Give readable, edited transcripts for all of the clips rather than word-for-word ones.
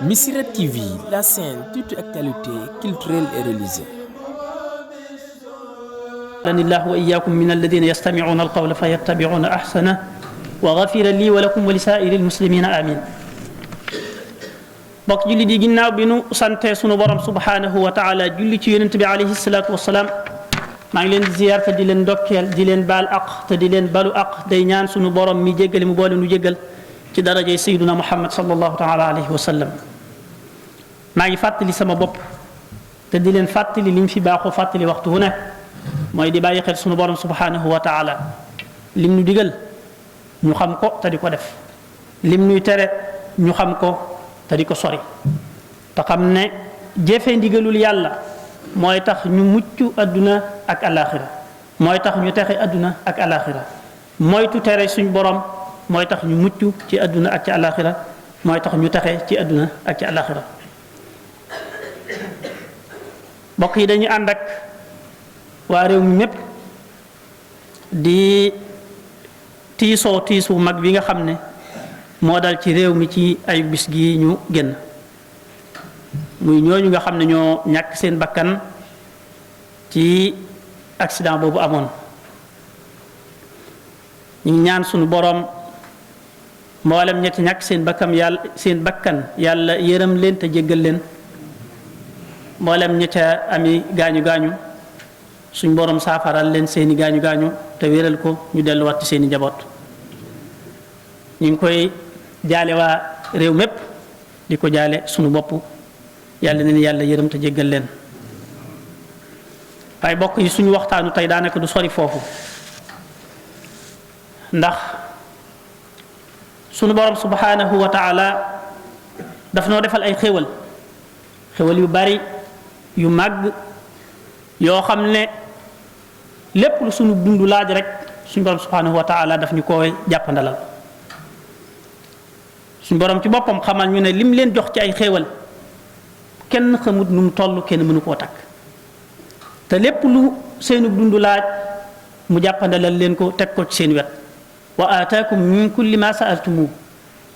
Missirah TV, la chaîne toute actualité culturelle et religieuse. الله وإياكم من الذين يستمعون القول فيتبعون أحسنه وغفر لي ولكم ولسائر المسلمين آمين. bokk julli di ginnaaw bi nu sante sunu borom subhanahu wa taala julli ci yonent bi alayhi salaatu wasalaam maa ngi leen di ziyaar te di leen ndokkeel di leen baal aq te di leen balu aq day ñaan sunu borom mi jéggale mu boole nu jéggal ci darajay sayyiduna Muhammad sallallahu taala alayhi wa sallam. maa ngi fàttali sama bopp te di leen fàttali liñ fi baaxoo fàttali waxtu wu ne mooy di bàyyi xel sunu borom subhanahu wa taala lim nu digal ñu xam ko te di ko def lim nuy tere ñu xam ko te di ko sori te xam ne jëfe ndigalul yàlla mooy tax ñu mucc adduna ak alaxira mooy tax ñu texe adduna ak alaxira moytu tere suñ borom mooy tax ñu mucc ci adduna ak ci alaxira mooy tax ñu texe ci adduna ak ci alaxira. mbokk yi dañuy ànd ak waa réew mi mépp di tiisoo tiisu mag bi nga xam ne moo dal ci réew mi ci ay bis gi ñu génn muy ñooñu nga xam ne ñoo ñàkk seen bakkan ci accident boobu amoon. ñu ñaan sunu boroom mboolem ñetti ñàkk seen bakkan yàlla yërëm leen te jéggal leen mboolem ña ca ami gaañu gaañu suñ boroom saafaral leen seeni gaañu gaañu te wéral ko ñu delluwaat ci seeni njaboot. ñu ngi koy jaale waa réew mépp di ko jaale sunu bopp yàlla na yàlla yërëm te jéggal leen. waaye bokk yi suñu waxtaanu tey daanaka du sori foofu ndax sunu borom subhanahu wa taala daf noo defal ay xéwal yu bari yu màgg yoo xam ne lépp lu sunu dundu laaj rek suñu borom subhanahu wa taala daf ñu koy jàppandalal. suñu borom ci boppam xamal ñu ne lim leen jox ci ay xéewal kenn xamut nu mu toll kenn mënu koo takk te lépp lu seenu dundu laaj mu jàppandalal leen ko teg ko ci seen wet. wa aataakum min kulli ma saaltumu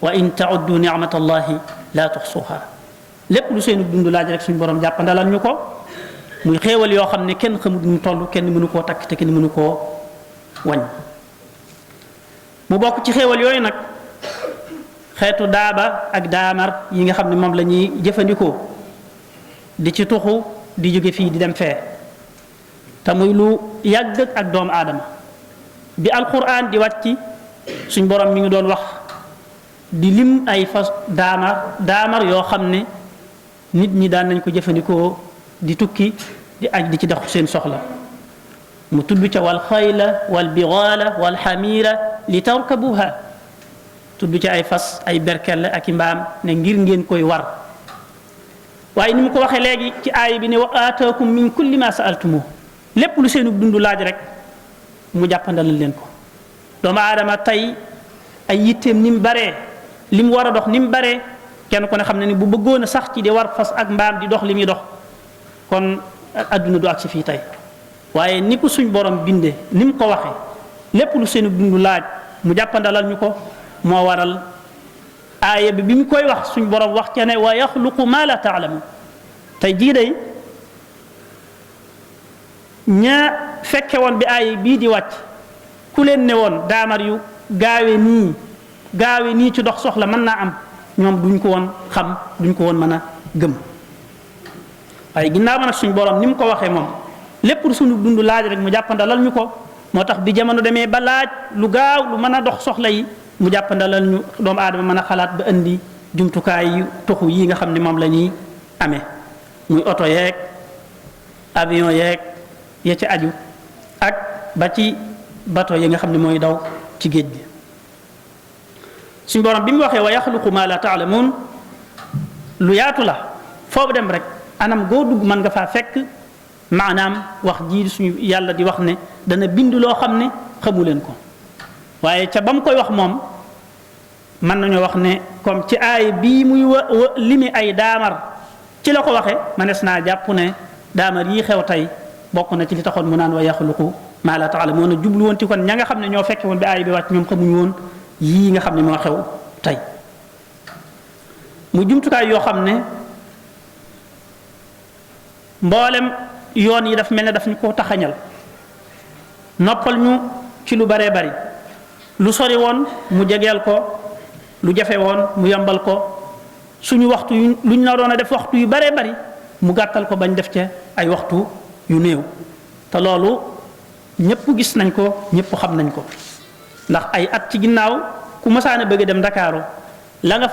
wa in tauddu nicmatallahi la tuxsuha lépp lu seenu dundu laaj rek suñu borom jàppandalal ñu ko muy xéewal yoo xam ne kenn xamut nu mu toll kenn mënu koo takk te kenn mënu koo wañ. mu bokk ci xéewal yooyu nag xeetu daaba ak daamar yi nga xam ne moom la ñuy jëfandikoo di ci tuxu di jóge fii di dem fee te muy lu yàgg ak doomu aadama bi alquran di wàcc suñ borom mi ngi doon wax di lim ay fas daamar yoo xam ne nit ñi daan nañ ko jëfandikoo di tukki di aj di ci dox seen soxla mu tudd ca wal xayla wal bigaala wal xamiira li tarkabuha tudd ci ay fas ay berkelle ak i mbaam ne ngir ngeen koy war. waaye ni mu ko waxee léegi ci aaya bi ne wa aataakum min kulli ma saaltumu lépp lu seenu dundu laaj rek mu jàppandalal leen ko. doomu aadama tey ay yitteem ni mu baree li mu war a dox ni mu baree kenn ku ne xam ne ni bu bëggoon a sax ci di war fas ak mbaam di dox li muy dox kon adduna du ak si fii tey. waaye ni ko suñ borom binde ni mu ko waxee lépp lu seenu dundu laaj mu jàppandalal ñu ko moo waral aaya bi mu koy wax suñ borom wax ca ne wa yaxluqu ma la taalamu. tey jii day ña fekke woon bi aaya bii di wàcc ku leen ne woon daamar yu gaawe nii ci dox soxla mën naa am ñoom duñ ko woon xam duñ ko woon mën a gëm. waaye ginnaaw ma nag suñ borom ni mu ko waxee moom lépp lu suñu dund laaj rek mu jàppandalal ñu ko moo tax bi jamono demee ba laaj lu gaaw lu mën a dox soxla yi mu jàppandalal ñu doomu aadama mën a xalaat ba indi jumtukaay yu toxu yi nga xam ne moom la ñuy amee muy oto yeeg avion yeeg ya ci aju ak ba ci bato yi nga xam ne mooy daw ci géej gi. suñu borom bi mu waxee wa yaxluqu ma la taalamuun lu yaatu la foofu dem rek anam goo dugg mën nga faa fekk maanaam wax ji suñu yàlla di wax ne dana bind loo xam ne xamu leen ko. waaye ca ba mu koy wax moom mën nañoo wax ne comme ci aay bii muy limi ay daamar ci la ko waxe manees naa jàpp ne daamar yii xew tey bokk na ci li taxoon mu naan wa yaxluqu maa la taalamuun a jublu woon ci kon ña nga xam ne ñoo fekke woon bi aay bi wàcc ñoom xamuñu woon yii nga xam ne moo xew tey. mu jumtukaay yoo xam ne mboolem yoon yi daf mel ne daf ñu ko taxañal noppal ñu ci lu baree bari lu sori woon mu jegeel ko lu jafe woon mu yombal ko suñu waxtu yu luñ naroon a def waxtu yu baree bari mu gàttal ko bañ def ca ay waxtu yu néew te loolu ñëpp gis nañ ko ñëpp xam nañ ko ndax ay at ci ginnaaw ku mësaan a bëgg dem Ndakaaru la nga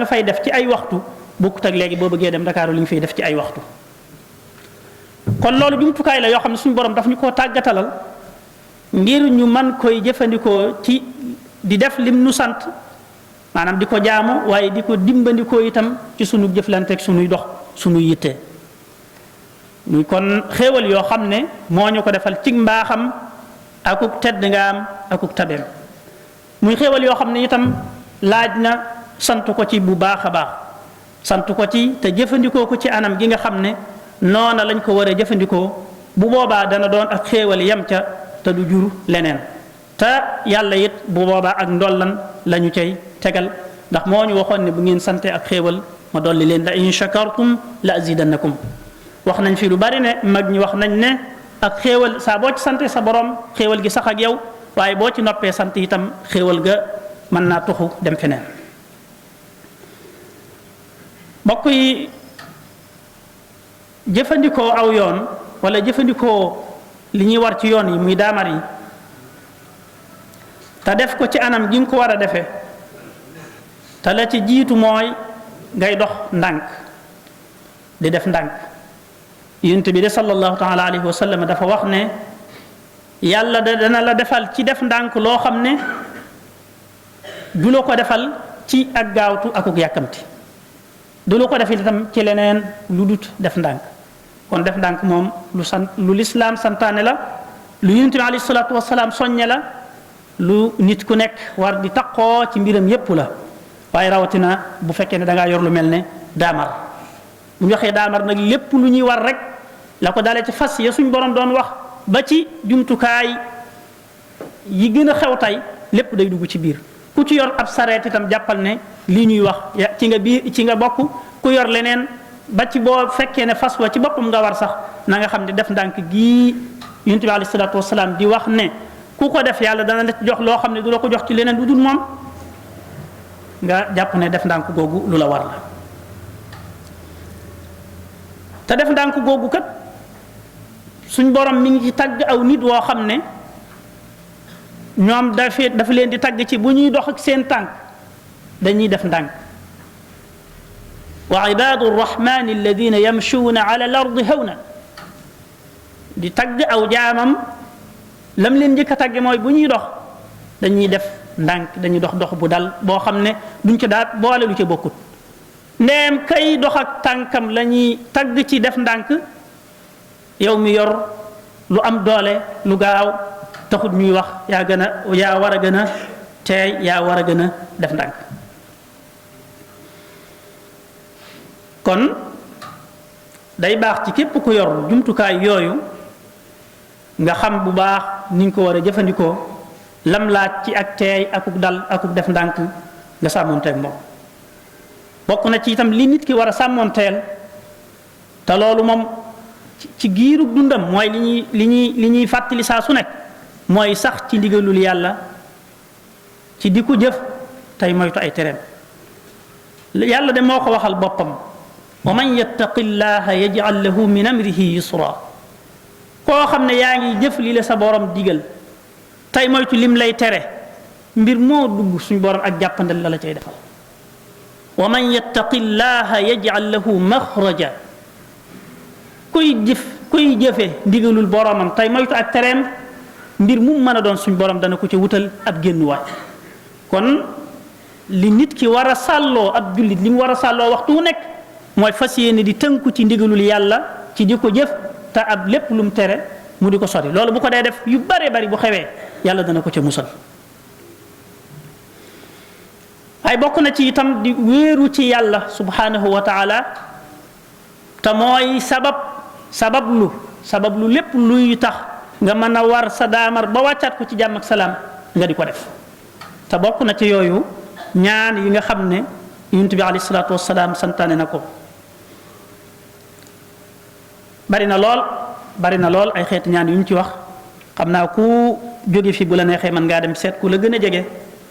fay def ci ay waxtu bokkut ak léegi boo bëggee dem Ndakaaru li nga fay def ci ay waxtu kon loolu jumtukaay la yoo xam ne suñu borom daf ñu koo tàggatalal ngir ñu man koy jëfandikoo ci di def lim nu sant maanaam di ko jaamu waaye di ko dimbandikoo itam ci sunu jëflante ak sunuy dox sunuy yitte muy kon xéewal yoo xam ne moo ñu ko defal ci mbaaxam akuk tedd nga am akuk tabeem muy xéewal yoo xam ne itam laaj na sant ko ci bu baax a baax sant ko ci te jëfandikoo ko ci anam gi nga xam ne noona lañ ko war a jëfandikoo bu boobaa dana doon ak xéewal yem ca te du jur leneen te yàlla it bu boobaa ak ndollan la ñu cay tegal ndax moo ñu waxoon ne bu ngeen sante ak xéewal ma dolli leen la in shakartum la azidannakum wax nañ fi lu bari ne mag ñi wax nañ ne ak xéewal saa boo ci sante sa borom xéewal gi sax ak yow waaye boo ci noppee sant itam xéewal ga mën naa tuxu dem feneen mbokk yi jëfandikoo aw yoon wala jëfandikoo li ñuy war ci yoon yi muy daamar yi te def ko ci anam gi nga ko war a defee te la ci jiitu mooy ngay dox ndànk di def ndànk yonent bi de sallallahu taala alayhi wa sallam dafa wax ne yàlla dana la defal ci def ndànk loo xam ne du la ko defal ci ak gaawtu akuk yàkkamti du la ko defal itam ci leneen lu dut def ndànk kon def ndànk moom lu lislaam santaane la lu yonent bi alayhi salaatu wasalaam soññe la lu nit ku nekk war di taqoo ci mbiram yépp la waaye rawatina bu fekkee ne da ngaa yor lu mel ne daamar bu ñu waxee daamar nag lépp lu ñuy war rek la ko dalee ci fas ya suñ borom doon wax ba ci jumtukaay yi gën a xew tey lépp day dugg ci biir ku ci yor ab sareet itam jàppal ne lii ñuy wax ci nga bokk ku yor leneen ba ci boo fekkee ne fas wa ci boppam nga war sax na nga xam ne def ndànk gii yonent bi alayhi salaatu wasalaam di wax ne ku ko def yàlla dana la jox loo xam ne du la ko jox ci leneen du dul moom nga jàpp ne def ndànk googu lu la war la te def ndànk googu kat suñ borom mi ngi ci tagg aw nit woo xam ne ñoom dafa leen di tagg ci bu ñuy dox ak seen tànk dañuy def ndànk wa ibadu rrahmani alladina yamshuuna ala al ardi hawna di tagg aw jaamam lam leen njëkk a tagge mooy bu ñuy dox dañuy def ndànk dañuy dox dox bu dal boo xam ne duñ ca daal boole lu ca bokkut ndeem kay dox ak tànkam la ñuy tagg ci def ndànk yow mi yor lu am doole lu gaaw taxut ñuy wax yaa war a gën a teey yaa war a gën a def ndànk kon day baax ci képp ku yor jumtukaay yooyu nga xam bu baax ni nga ko war a jëfandikoo lam laaj ci ak teey akuk dal akuk def ndànk nga sàmmoonteeg moom bokk na ci itam li nit ki war a sàmmoonteel te loolu moom ci giirug dundam mooy li ñuy fàttali saa su nekk mooy sax ci ndigalul yàlla ci di ko jëf tey moytu ay tereem yàlla de moo ko waxal boppam wa man yattaqi llaha yaj'al lahu min amrihi yusra koo xam ne yaa ngi jëf li la sa borom digal tey moytu lim lay tere mbir moo dugg suñu borom ak jàppandal la cay defal wa man yattaqi llaha yaj'al lahu maxraja kuy jëfe ndigalul boromam tey moytu ak tereem mbir mu mën a doon suñu borom dana ko ca wutal ab génnuwaay kon li nit ki war a sàlloo ab jullit li mu war a sàlloo waxtu wu nekk mooy fas yéene di tënku ci ndigalul yàlla ci di ko jëf te ab lépp lu mu tere mu di ko sori loolu bu ko dee def yu bare bari bu xewee yàlla dana ko ca musal ay bokk na ci itam di wéeru ci yàlla subhanahu wa taala te mooy sabab lu lépp luy tax nga mën a war sa daamar ba wàccaat ko ci jàmm ak salaam nga di ko def te bokk na ci yooyu ñaan yi nga xam ne yonent bi alayhi salaatu wassalaam santaane na ko. bari na lool ay xeeti ñaan yu ñu ci wax xam naa ku jóge fi bu la neexee mën ngaa dem seet ku la gën a jege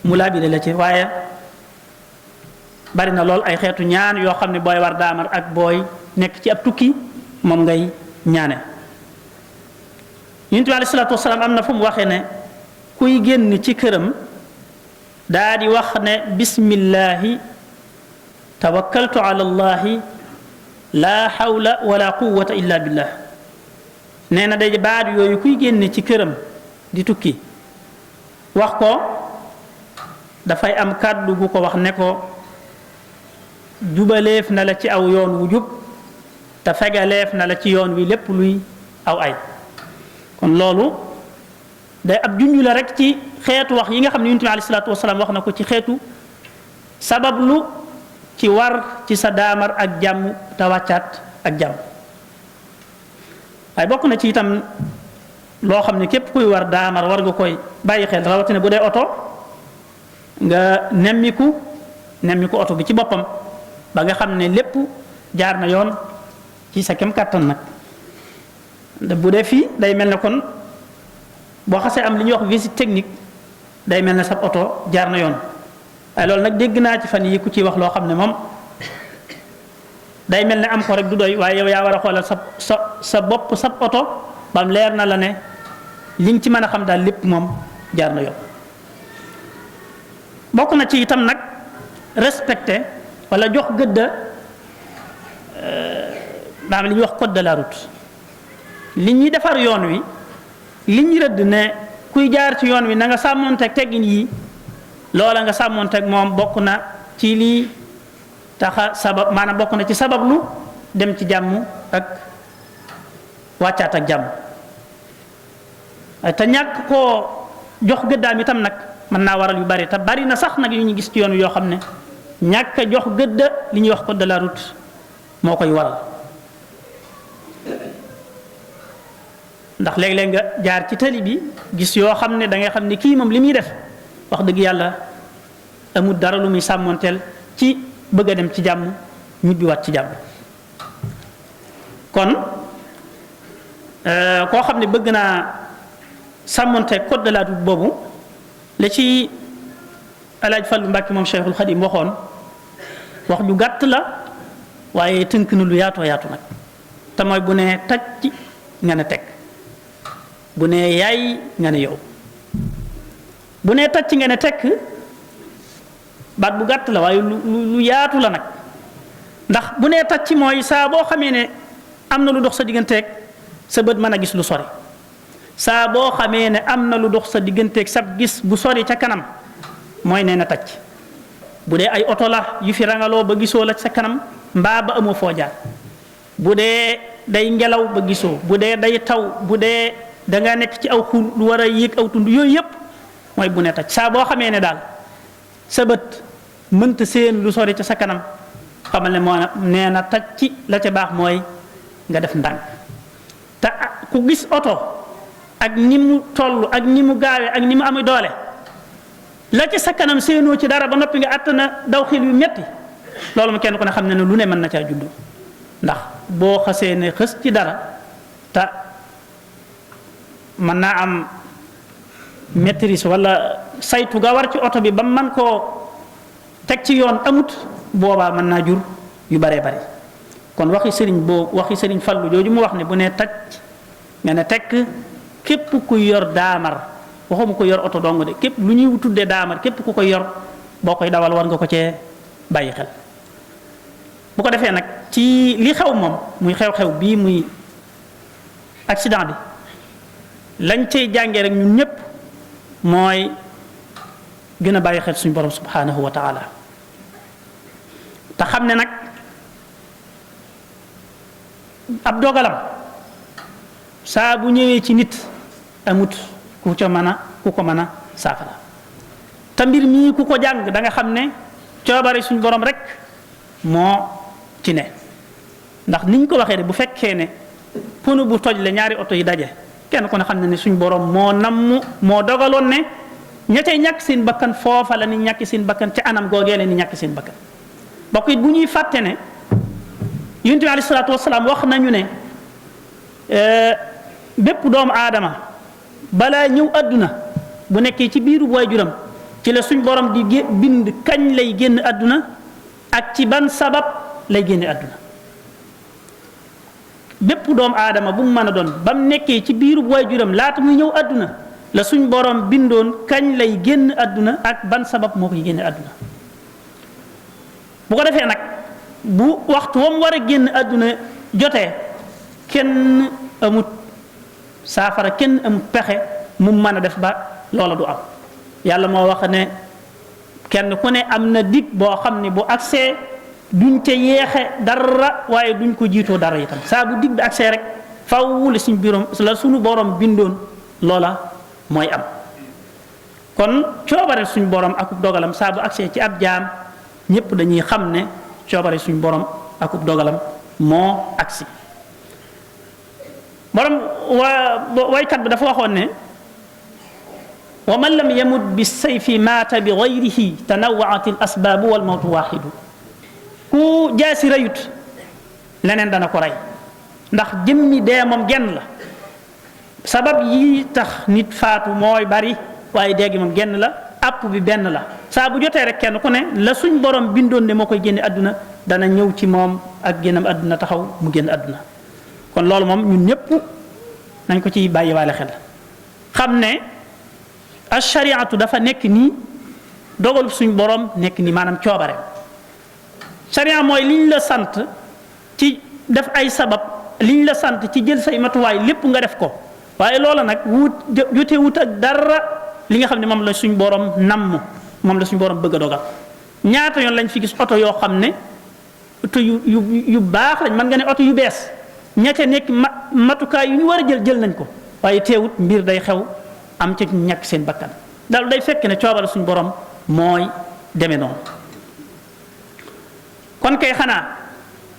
mu laabire la ci, waaye bari na lool ay xeetu ñaan yoo xam ne booy war daamar ak booy nekk ci ab tukki moom ngay ñaane. yonent bi alayhi salaatu wassalaam am na fu mu waxee ne kuy génn ci këram daa di wax ne bismillahi tawakkaltu ala allahi laa hawla wala quwwata illa billah. nee na day baat yooyu kuy génne ci këram di tukki wax ko dafay am kàddu gu ko wax ne ko jubaleef na la ci aw yoon wu jub te fegaleef na la ci yoon wi lépp luy aw ay. kon loolu day ab junju la rek ci xeetu wax yi nga xam ne yonent bi alayhi salaatu wasalaam wax na ko ci xeetu sabablu ci war ci sa daamar ak jàmm te wàccaat ak jàmm. waaye bokk na ci itam loo xam ne képp kuy war daamar war nga koy bàyyi xel, rawatina bu dee oto nga nemmiku oto bi ci boppam ba nga xam ne lépp jaar na yoon ci sa kem kàttan nag. bu dee fii day mel ne kon boo xasee am li ñuy wax visite technique day mel ne sab oto jaar na yoon. waaye loolu nag dégg naa ci fan yi ku ciy wax loo xam ne moom day mel ne am ko rek du doy, waaye yow yaa war a xoolal sa bopp sab oto bam leer na la ne li nga ci mën a xam daal lépp moom jaar na yoon. bokk na ci itam nag respecté wala jox gëdda maanaam li ñuy wax code de la route. li ñuy defar yoon wi li ñu rëdd ne kuy jaar ci yoon wi na nga sàmmoonteeg teggin yi, loola nga sàmmoonteeg moom bokk na ci lii taxa sabab maanaam bokk na ci sabablu dem ci jàmm ak wàccaat ak jàmm. te ñàkk koo jox gëddaam itam nag mën naa waral yu bari, te bari na sax nag yu ñu gis ci yoon wi yoo xam ne ñàkk a jox gëdda li ñuy wax code de la route moo koy waral. ndax léeg-léeg nga jaar ci tali bi gis yoo xam ne da ngay xam ne kii moom li muy def wax dëgg yàlla amul dara lu muy sàmmoonteel ci bëgg a dem ci jàmm ñibbiwaat ci jàmm. kon koo xam ne bëgg naa sàmmoonte code de la route boobu la ci Alaaji Fallu Mbàkke moom Cheikhul Xadim waxoon wax ju gàtt la waaye tënk na lu yaatoo yaatu nag. te mooy bu ne tàcc nga ne teg, bu ne yaay nga ne yow, bu ne tàcc nga ne tekk baat bu gàtt la waaye lu yaatu la nag. ndax bu ne tàcc mooy saa boo xamee ne am na lu dox sa digganteeg sa bët mën a gis lu sori, saa boo xamee ne am na lu dox sa digganteeg sab gis bu sori ca kanam mooy nee na tàcc. bu dee ay oto la yu fi rangaloo ba gisoo la sa kanam mbaa ba amoo foo jaar, bu dee day ngelaw ba gisoo, bu dee day taw, bu dee da nga nekk ci aw xur lu war a yéeg aw tund, yooyu yëpp mooy bu ne tàcc. saa boo xamee ne daal sa bët mënta seen lu sori ca sa kanam xamal ne moo nee na tàcc. la ca baax mooy nga def ndànk. te ku gis oto ak ni mu toll ak ni mu gaawee ak ni mu amee doole, la ca sa kanam seenoo ci dara ba noppi nga àttana daw xel yu metti, loolu mu kenn ku ne xam ne lu ne mën na caa juddu. ndax boo xasee ne xës ci dara te mën naa am maîtrise wala saytu ga war ci oto bi ba man koo teg ci yoon amut, boobaa mën naa jur yu baree bari. kon waxi sëriñ Fallu jooju mu wax ne bu ne tàcc nga ne tekk, képp ku yor daamar, waxuma ko yor oto dong de, képp lu ñuy tuddee daamar képp ku koy yor boo koy dawal war nga ko cee bàyyi xel. bu ko defee nag ci li xew moom muy xew-xew bii muy accident bi, lañ cay jàngee rek ñun ñëpp mooy gën a bàyyi xel suñu borom subhanahu wa taala, te xam ne nag ab dogalam saa bu ñëwee ci nit amut ku ko mën a saafara. te mbir mii ku ko jàng da nga xam ne coobare suñu borom rek moo ci ne. ndax niñ ko waxee de bu fekkee ne pono bu toj le ñaari oto yi daje, kenn ku ne xam ne suñu borom moo dogaloon ne ña cay ñàkk seen bakkan foofa la ni ñàkk seen bakkan ca anam googee la ni ñàkk seen bakkan. bokk it bu ñuy fàtte ne yonent bi alayhi salaatu wasalaam wax nañu ne bépp doomu aadama balaa ñëw àdduna bu nekkee ci biiru waajuram ci la suñ borom di bind kañ lay génn àdduna ak ci ban sabab lay génne àdduna bépp doomu aadama bu mu mën a doon ba mu nekkee ci biiru waajuram laata muy ñëw àdduna la suñ borom bindoon kañ lay génn àdduna ak ban sabab moo koy génne àdduna bu ko defee nag bu waxtu wam war a génn àdduna jotee kenn amut saafara kenn amut pexe mu mën a def ba loola du am yàlla moo wax ne kenn ku ne am na dig boo xam ne bu agsee duñ ca yeexe dara waaye duñ ko jiitoo dara itam saa bu dig bi agsee rek faw la suñu borom bindoon loola mooy am kon coobare suñu borom akub dogalam saa bu agsee ci ab jaam ñépp dañuy xam ne coobare suñu borom akub dogalam moo agsi borom waykat bi dafa waxoon ne wa man lam yamut bi sayfi maata bi gayrihi tanawaat al asbaabu wal mawtu waaxidu ku jaasi rayut leneen dana ko rey ndax jëmmi dee moom genn la sabab yi tax nit faatu mooy bari waaye dee gi moom genn la àpp bi benn la saa bu jotee rek kenn ku ne la suñ borom bindoon ne moo koy génne àdduna dana ñëw ci moom ak génnam àdduna taxaw mu génn àdduna kon loolu moom ñun ñëpp nañ ko ci bàyyiwaale xel xam ne ashariatu dafa nekk nii dogalu suñ borom nekk nii maanaam coobare sharia mooy liñ la sant ci def ay sabab liñ la sant ci jël say matuwaay lépp nga def ko waaye loola nag jote wut ak dara li nga xam ne moom la suñ borom namm moom la suñ borom bëgg a dogal ñaata yoon lañ fi gis oto yoo xam ne oto yu baax lañ mën nga ne oto yu bees ña ca nekk matukaay yu ñu war a jël nañ ko waaye teewut mbir day xew am ca ñàkk seen bakkan daal day fekk ne coobare suñ borom mooy demee noonu kon kay xanaa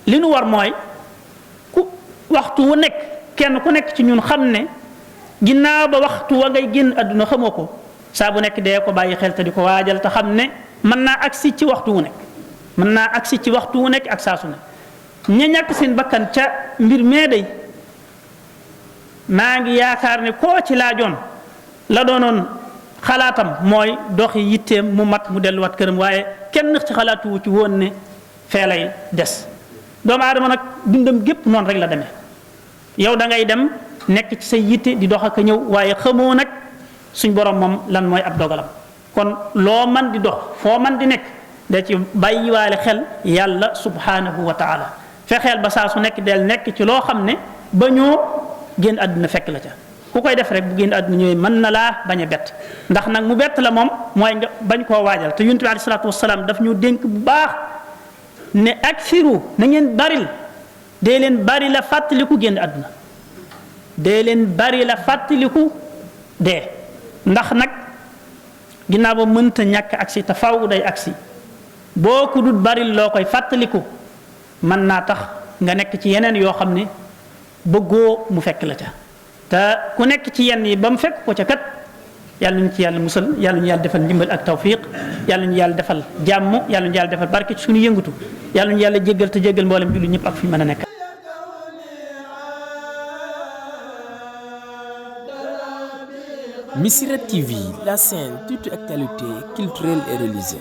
li nu war mooy ku waxtu wu nekk kenn ku nekk ci ñun xam ne ginnaaw ba waxtu wa ngay génn àdduna xamoo ko saa bu nekk dee ko bàyyi xel te di ko waajal te xam ne mën naa agsi ci waxtu wu nekk mën naa agsi ci waxtu wu nekk ak saa su ne ña ñàkk seen bakkan ca mbir mee day maa ngi yaakaar ne koo ci laajoon la doonoon xalaatam mooy doxi yitteem mu mat mu delluwaat këram waaye kenn ci xalaatu wu ci woon ne fee lay des doomu aadama nag dundam gépp noonu rek la demee yow da ngay dem nekk ci say yitte di dox ak a ñëw waaye xamoo nag suñ borom moom lan mooy ab dogalam kon loo man di dox foo man di nekk da ci bàyyiwaale xel yàlla subhanahu wa taala fexeel ba saa su nekk del nekk ci loo xam ne ba ñoo génn àdduna fekk la ca ku koy def rek bu génn àdduna ñëwee mën na laa bañ a bett ndax nag mu bett la moom mooy nga bañ koo waajal te yonent bi alayhi salaatu wasalaam daf ñu dénk bu baax ne aksiru na ngeen baril dee leen bari la fàttaliku génn àdduna dee leen bari la fàttaliku dee ndax nag ginnaaw ba mënta ñàkk agsi te faw day agsi boo ko dut baril loo koy fàttaliku mën naa tax nga nekk ci yeneen yoo xam ne bëggoo mu fekk la ca te ku nekk ci yenn yi ba mu fekk ko ca kat yàlla ñu ci yàlla musal yàlla ñu yàlla defal ndimbal ak tawfiq yàlla ñu yàlla defal jàmm yàlla ñu yàlla defal barke ci suñu yëngatu yàlla ñu yàlla jéggal te jéggal mboolem jullit ñëpp ak fi ñu mën a nekk. Missirah TV, la chaîne toute actualité culturelle et religieuse.